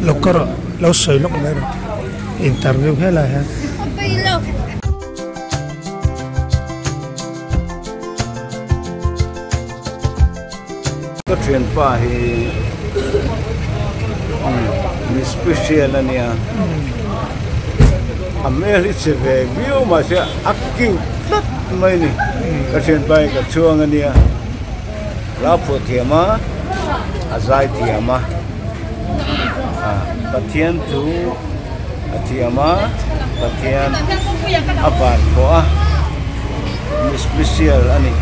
Lo ka rawh lo sawi lawk mai rawh interview helai hian. Ka thianpa hi mi special a nia a hmel hi chhe ve viau mahse a cute tlat mai a ni ka thianpa hi ka chhuang a nia hla phuah thiam a a zai thiam a Pathian chu a thiam a Pathian a van pawh a mi special a ni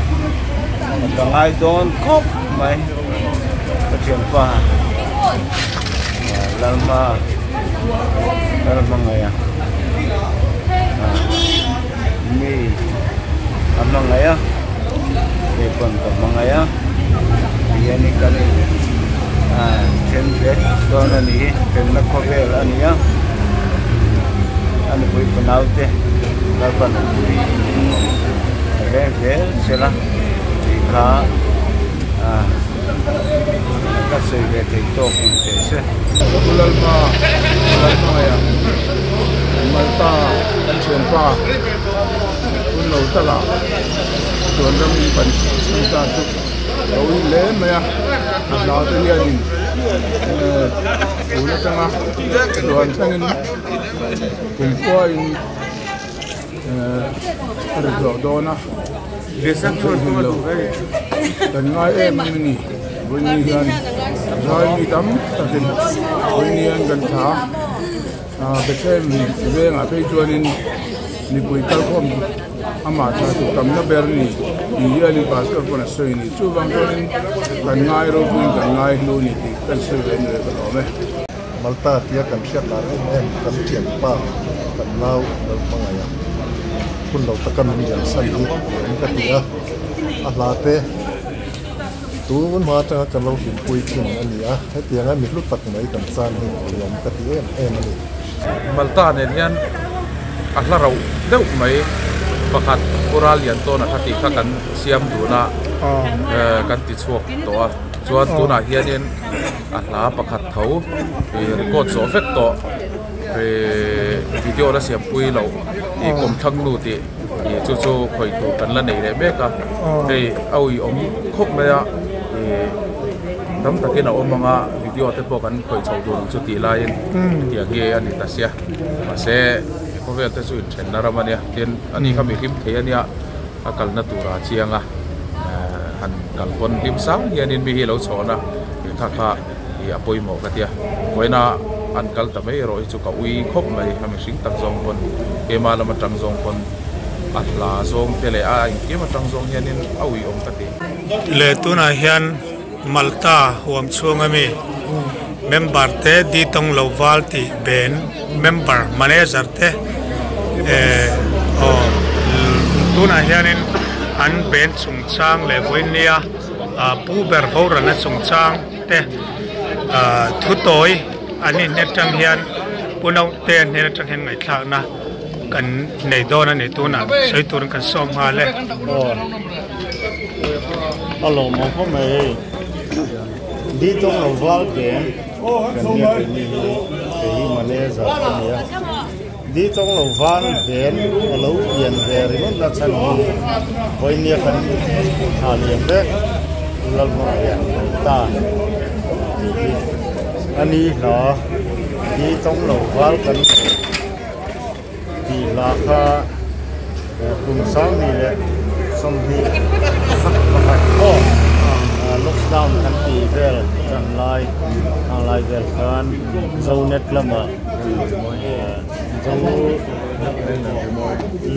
ka ngai dawn khawp mai ka thianpa Lalhma Lalhmangaih a mi a hmangaih a kei pawn ka hmangaih a tihianin kan in ah then ve dawn a ni hi thenna khawvel a ni a a nupui fanau te Lalpa nupui a veng zel sela tih kha ah ka sawi ve thei tawk ang teh se. Pu Lalpa Lalhmangaih a Malta kan thianpa hun lo takah chuan ram in pan chhung ta chu lo in hle mai a, a hla te hianin tun atanga chuan thlengin kum khua in a ri zawh dawn a kan theihnghilh lo kan ngai em em a ni vawiin hian zai mi tam takin vawiin hian kan thla a Bethlehem vengah phei chuanin mipui kalkhawm amah thla tur tamna ber a ni tih hianin pastor pawn a sawi a ni chuvang chuanin kan ngai ropuiin kan ngai hlu a ni tih kan sawi ve a ni ka lawm e. Malta tia kan hriat lar em em kan thianpa kan nau lo hmangaih a, hun lo taka min lian san hi an ka ti a, a hla te tun hma atanga kan lo hlimpui thin a ni a, hetianga mi hlu tak mai kan chan hi lawm ka ti em em a ni. Malta nen hian a hla rauh deuh mai pakhat Pura lian tawn a hla tih kha kan siam dun a, kan ti chhuak tawh a, chuan tunah hianin. A hla pakhat tho ih record zawh vek tawh ih video la siam pui loh ih kawmthlang nu tih ih chu chu khawih tur kan la nei leh mek a hei a ui awm khawp mai a ih tam takin a awm ang a video te pawh kan khawih chho dun ang chu tih laiin hetiang hi a ni ta sia mahse khawvel te chu inthenna ram a nia tin ani kha mi hlim thei a nia a kalna turah a chiang a han kal pawn hlim sang hianin mi hi a lo chhawn a tih kha kha ih a pawimawh ka tia vawiina an kal ta mai erawh hi chu ka ui khawp mai a mihring tak zawng pawn keima lam atang zawng pawn a hla zawng te leh a engkim atang zawng hianin a ui awm ka ti. Leh tunah hian Malta huam chhung ami member te Ditawng lo val tih ben member manager te eh aw tunah hianin an ben chungchang leh vawinia ah pu ber boralna chungchang te ah thu tawi an in atang hian pu naute hnen atang hian ngaihthlakna kan nei dawn a ni tunah sawi turin kan sawm nghal e. A lawmawm khawp mai hei di tawng lo val ken kan nia kei ni hi kei hi manager ka ni a di tawng lo val ken a lo pian ve ringawt na chhan hi vawinia kan thla liam vek Lalhmawng hian ta tih hi a ni hla di tawng lo val kan Tih hla kha kum sangni leh 20 pakhat pawh lockdown kan tih vel tan lai hang lai vel khan Zonet lamah Zo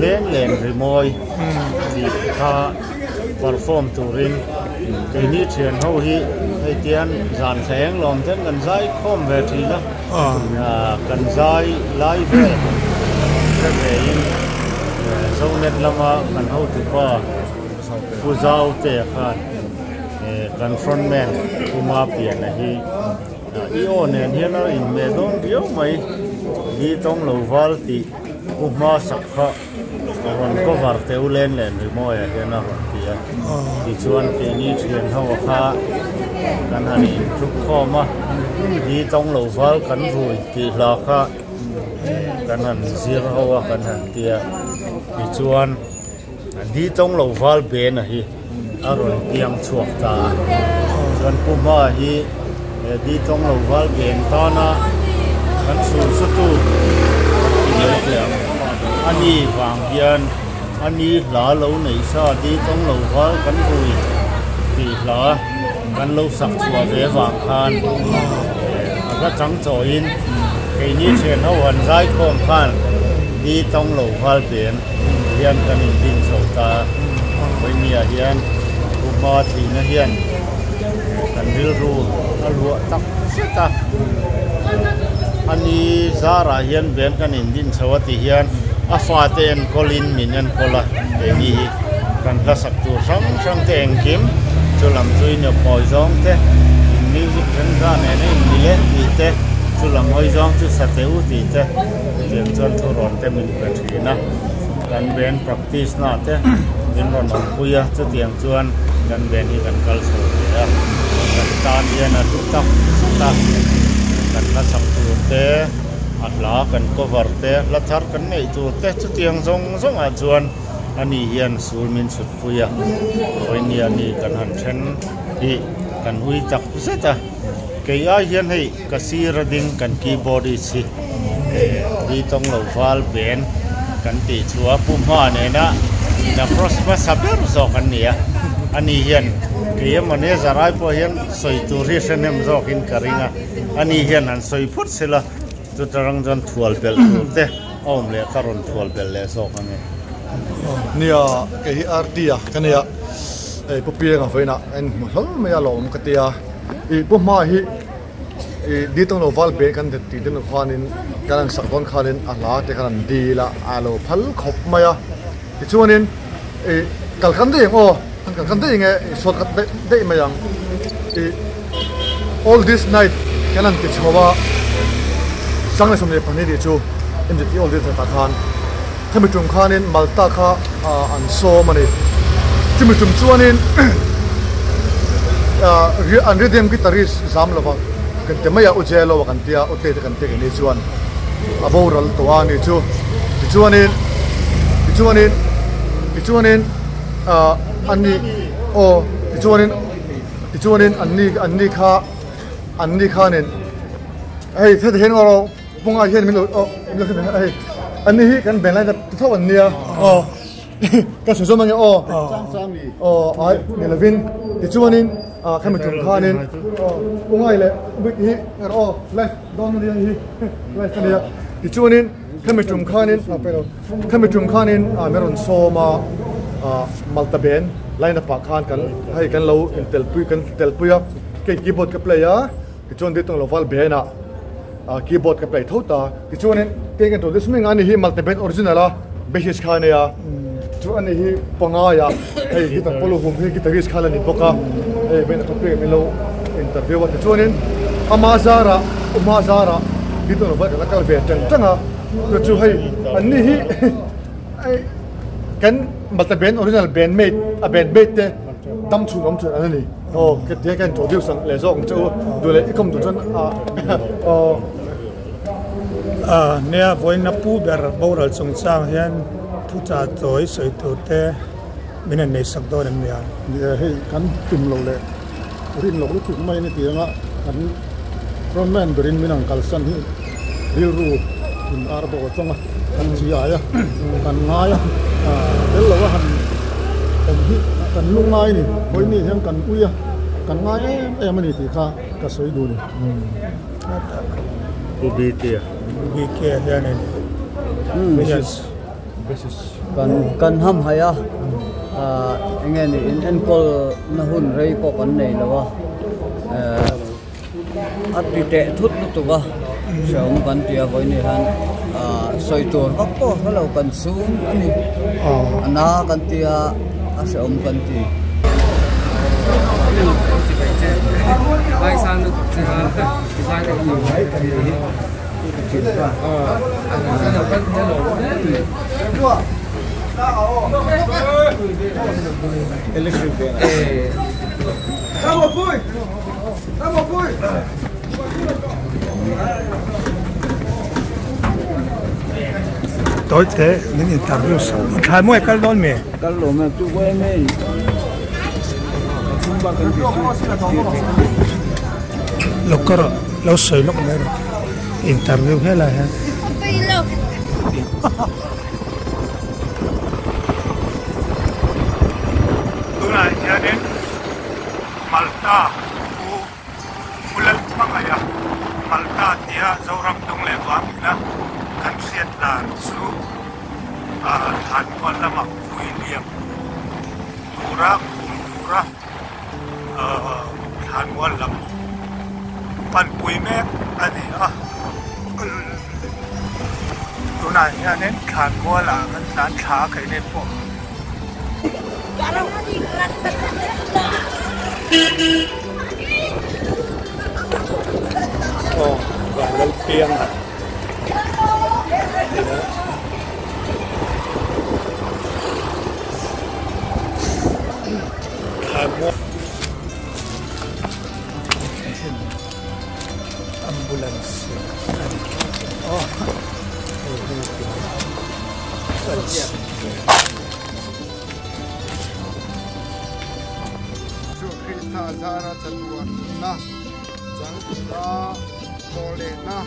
leng leng rimawi tih kha perform turin keini thian ho hi hei tian zan thleng lawm ten kan zai khawm ve thin a. Kan zai lai vel hre ve in Zonet lama kan hotupa Pu Zaute khan kan frontman Pu Mapiana hi i aw nen hian a inhmeh dawn riau mai, Di tawng lo val tih Pu Hmasak kha. Rawn cover teh u len len rimawi ah hian a rawn ti a, tichuan keini thian ho kha kan han inthup khawm a, hi tawng lo val kan rui tih hla kha kan han zir ho a kan han ti a, tichuan di tawng lo val bena hi a rawn piang chhuak ta a, chuan Pu Hma hi he di tawng lo val ben tana kan chhun sutu kan ti mai teh ang. A ni vang hian a ni hla lo neih sa di tawng lo val kan rui tih hla kan lo sak chhuah ve vang khan a hla chang chawiin keini thian ho han zai khawm khan di tawng lo val ben hian kan indin chho ta a, vawinia hian Pu Hma thihna hian kan rilru a luah tak zet a, a ni zarah hian ben kan indin chho a tih hian a fate enkawlin min enkawl a, keini hi kan hla sak tur hrang hrang te engkim chu lam chu inawpmawi zawng te in music then nena inmi leh tih te chu lam hawi zawng chu sa teh u tih te. Chutiang chuan thu rawn te min pe thin a, kan band practice na te min rawn awmpui a, chutiang chuan kan band hi kan kal chho ve a, kan tan hian a hlu tak zet a, kan hla sak tur te, a hla kan cover te, hla thar kan neih tur te chutiang zawng zawngah chuan ani hian sul min chhut pui a, vawinia ni kan han then hi kan ui tak zet a, kei ai hian hei. Ka sir a ding kan keyboardist hi ri tawng lo val ben kan tih chu a pu hma nena in approach hmasa ber zawk an ni a, ani hian kei emaw ni zarai pawh hian sawi tur hi hre hnem zawkin ka ring a, ani hian han sawi phut sela chuta rang chuan thual belh tur te a awm leh ka rawn thual belh leh zawk a ni. Nia kei hi RT a ka nia hei pu Pianga vawiinah a inhmu hlawl mai a lawm ka tia ih pu hma hi. Ih dil lo val be kan tih te nu khanin kan han sak dawn khanin a hla te khan an dil a a lo phal khawp mai a tichuanin ih kal khan daih ang aw an kal khan daih ang e ih sawt khat daih daih mai ang ih all this night kan han ti chho a sang leh 22 tih chu MZT all this night ah khan khami tum khanin Malta kha an sawm a ni chumi tum chuanin an rhythm guitarist zam lova kan ti mai a u Jelo a kan tia u Tate kan tia keini chuan a boral tawh a ni chu tichuanin tichuanin tichuanin ani aw tichuanin tichuanin anni anni kha anni khanin hei heti hian erawh Bunga hian min lo aw min lo hre hei anni hi kan ben lai ta tho an nia aw ka sawi zawm ange aw aw ai ni lovin tichuanin ah khami tum khanin aw ungai leh bik hi aw live dawn ania hi live ania tichuanin khami tum khanin ah pelo khami tum khanin ah min rawn sawm a ah malta ben line up ah khan kan hei kan lo intelpui kan telpui a kei keyboard ka play a Tichuan Ditawng Loval Ben-ah keyboard ka play tho ta. Tichuanin kei kan introduce mek a ni hi Malte Ben original a bassist kha a nia. Chu ani hi pangai a hei guitar pawh hum hi guitarist kha la ni bawk a. Hei Ben a topic min lo interview a. Tichuanin ama zarah Uma zarah Ditawng Loval kan la kal ve tang tang a. Chu chu hei anni hi kan Malte Ben original bandmate a bandmate te dam chhun awm chhun an a ni. Aw ka tia ka introduce ang leh zawk ang che u duh leh i kawm duh chuan ah aw. Ah nia vawiin a pu ber boral chungchang hian thuchah chawi sawi tur te min han nei sak dawn em nia. Nia hei kan tum loh leh rin loh lutuk mai ni tianga kan frontman berin min ang kalsan hi rilru in ar bawk a chawng a kan chi ai a kan ngai a tel lo a han awm hi kan lungngai a ni vawiin hian kan ui a kan ngai em em a ni tih kha ka sawi duh a ni. Pu Bike Bike hianin kan kan ham hai a eng nge ni in enkawl na hun rei pawh kan nei lo a. A ti teh thut lutuk a, hrehawm kan ti a vawiin hian sawi tur vak pawh hre lo kan sum a ni, a na kan ti a, a hrehawm kan ti. Tawi te min interview sak thlai mawi kal dawn mi? Kal lo mai chu uai mai. Lo ka rawh lo sawi lawk mai rawh interview helai hian. Tunah hianin Malta pu Pu Lalhmangaia Malta tia Zoram dung leh vangina kan hriat dan chu Thlanmual lama vui liam tura khum tura Thlanmual lam panpui mek a ni a. Tunah hianin Thlanmualah kan tlan thla a keini pawh. Aw Vanlalpianga tia. Ambulance a ni aw hei hi Chu Krista zara chatuanna changtuka thaw lehna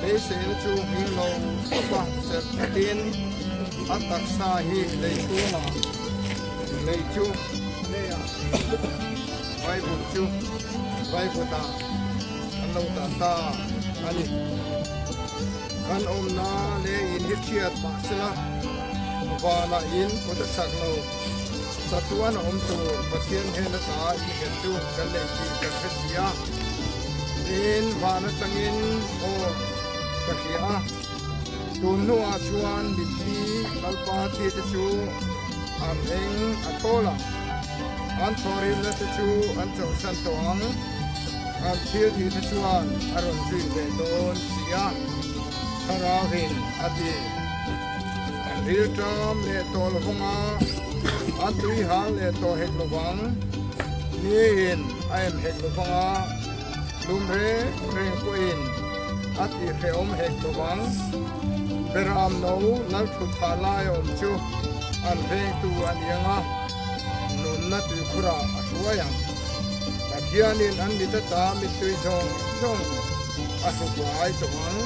beiseina chu hming lo khawpa serh khatin a taksa hi lei chhungah lei chu leiah Vaivut chu vaivutah an lo dah ta a ni. Kan awmna leh in hi hriat mah sela, vanah in kut a chak lo. Chatuan a awm tur Pathian hnen ata in nghet chu kan neih tih kan hre si a. Tin, van atangin aw ka hria a. Tun hnuah chuan mitthi Lalpa thite chu an eng a thawl ang. An thawhrimna te chu an chawhsan tawh ang. An thil tih te chuan a rawn zui ve dawn si a, Thlarauhin a ti. An rilṭam leh tawh lovang a, an tui hal leh tawh hek lovang. Niin a em hek lovang a, lum reng reng pawhin a tihhrehawm hek lovang. Beram no Lalthutha lai awm chu an vengtu a ni ang a, nunna tuikhurah a hruai ang. Pathianin an mit ata mittui zawng zawng a hru buai tawh ang.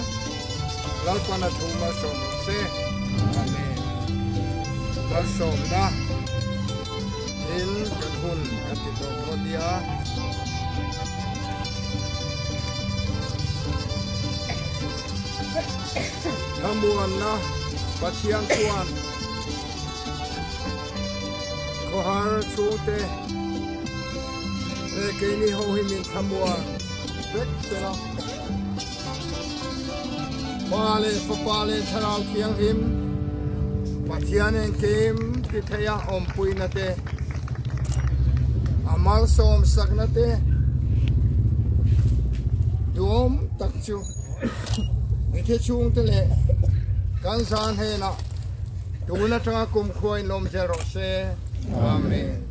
Lalpan a thu malsawm rawh se. Amen. Malsawmna in kan hun kan ti tawh dawn nia. Thlamuanna Pathian chuan Khawhar chhungte leh keini ho hi min thlamuan vek sela. Pa leh Fapa leh Thlarau Thianghlim Pathian engkim ti theia awmpuina te, a malsawm sakna te duhawm tak chu mitthi chhungte leh kan zan hnenah Tun atanga kumkhua in lawm zel rawh se. Amen.